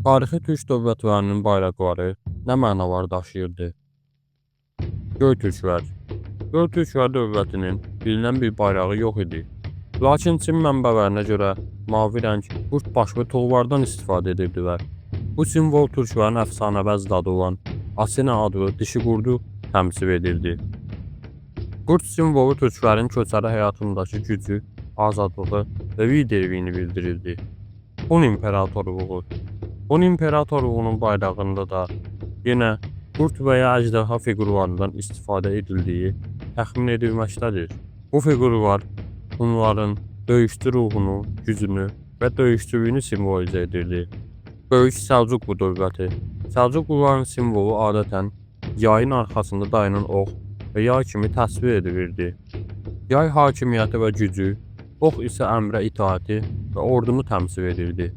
Tarixi türk dövlətlərinin bayraqları nə mənalar daşıyırdı? Göy türklər. Göy türklər dövlətinin bilinən bir bayrağı yox idi. Lakin Çin mənbələrinə görə mavi rəng qurd başlı tuğlardan istifadə edirdilər. Bu simvol türklərin əfsanəvi əcdadı olan Asena adlı dişi qurdu təmsil edirdi. Qurd simvolu türklərin köçəri həyatındakı gücü, azadlığı və liderliyini bildirirdi. Hun İmperatorluğu. Hun İmperatorluğunun bayrağında da yenə qurd və ya əjdaha fiqurlarından istifadə edildiyi təxmin edilməkdədir. Bu fiqurlar Hunların döyüşçü ruhunu, gücünü və döyüşçülüyünü simvolizə edirdi. Böyük Səlcuqlu dövləti. Səlcuqluların simvolu adətən yayın arxasında dayanan ox və yay kimi təsvir edilirdi. Yay hakimiyyəti və gücü, ox isə əmrə itaəti və ordunu təmsil edirdi.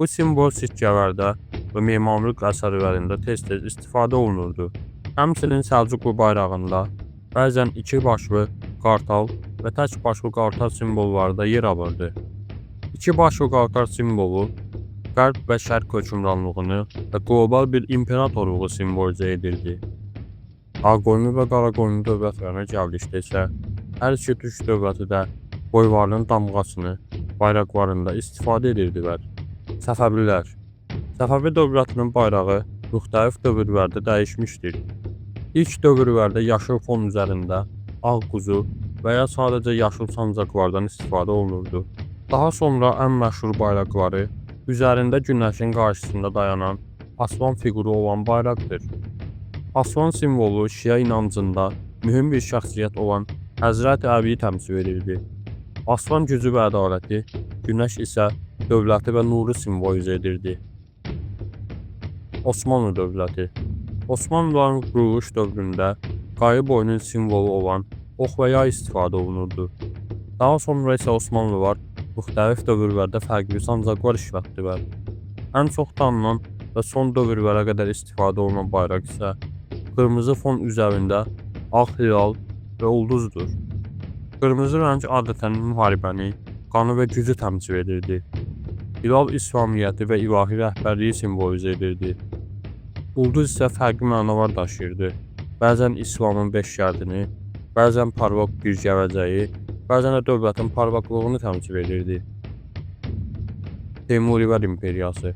Bu simvol sikkələrdə və memarlıq əsərlərində tez-tez istifadə olunurdu. Həmçinin Səlcuqlu bayrağında bəzən iki başlı qartal və tək başlı qartal simvolları da yer alırdı. İki başlı qartal simvolu Qərb və Şərq hökmranlığını və qlobal bir imperatorluğu simvolizə edirdi. Ağqoyunlu və Qaraqoyunlu dövlətlərinə gəldikdə isə hər iki türk dövləti də boylarının damğasını bayraqlarında istifadə edirdilər. Səfəvilər. Səfəvi dövlətinin bayrağı müxtəlif dövrlərdə dəyişmişdir. İlk dövrlərdə yaşıl fon üzərində ağ quzu və ya sadəcə yaşıl sancaqlardan istifadə olunurdu. Daha sonra ən məşhur bayraqları üzərində günəşin qarşısında dayanan aslan fiquru olan bayraqdır. Aslan simvolu şiə inancında mühüm bir şəxsiyyət olan Həzrəti Əliyi təmsil edirdi. Aslan gücü və ədaləti, günəş isə dövləti və nuru simvolizə edirdi. Osmanlı dövləti. Osmanlıların quruluş dövründə qayı boyunun simvolu olan ox və yay istifadə olunurdu. Daha sonra isə Osmanlılar müxtəlif dövrlərdə fərqli sancaqlar işlətdilər. Ən çox tanınan və son dövrlərə qədər istifadə olunan bayraq isə qırmızı fon üzərində ağ hilal və ulduzdur. Qırmızı rəng adətən müharibəni, qanı və gücü təmsil edirdi. Hilal İslamiyyəti və ilahi rəhbərliyi simvolizə edirdi. Ulduz isə fərqli mənalar daşıyırdı. Bəzən İslamın beş şərtini, bəzən parlaq bir gələcəyi, bəzən də dövlətin parlaqlığını təmsil edirdi. Teymurilər İmperiyası.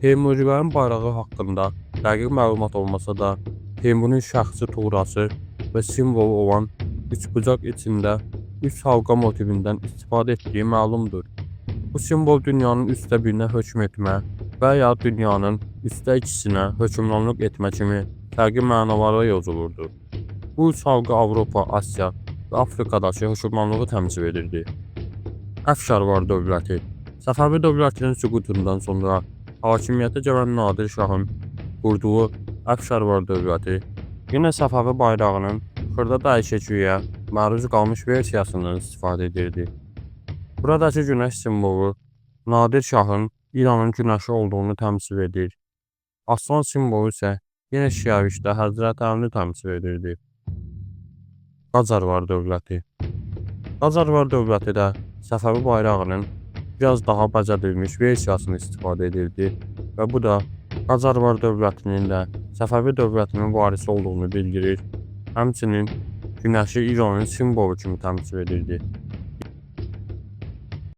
Teymurilərin bayrağı haqqında dəqiq məlumat olmasa da, Teymurun şəxsi tuğrası və simvolu olan üçbucaq içində üç halqa motivindən istifadə etdiyi məlumdur. Bu simvol dünyanın üçdə birinə hökm etmə və ya dünyanın üçdə ikisinə hökmranlıq etmə kimi fərqli mənalara yozulurdu. Bu üç halqa Avropa, Asiya və Afrikadakı hökmranlığı təmsil edirdi. Əfşarlar dövləti. Səfəvi dövlətinin süqutundan sonra hakimiyyətə gələn Nadir Şahın qurduğu Əfşarlar dövləti yenə Səfəvi bayrağının xırda dəyişikliyə məruz qalmış versiyasından istifadə edirdi. Buradakı günəş simvolu Nadir Şahın İranın günəşi olduğunu təmsil edir. Aslan simvolu isə yenə şiəlikdə Həzrəti Əlini təmsil edirdi. Qacarlar dövləti. Qacarlar dövləti də Səfəvi bayrağının biraz daha bəzədilmiş versiyasını istifadə edirdi və bu da Qacarlar dövlətinin də Səfəvi dövlətinin varisi olduğunu bildirir. Həmçinin günəşi İranın simvolu kimi təmsil edirdi.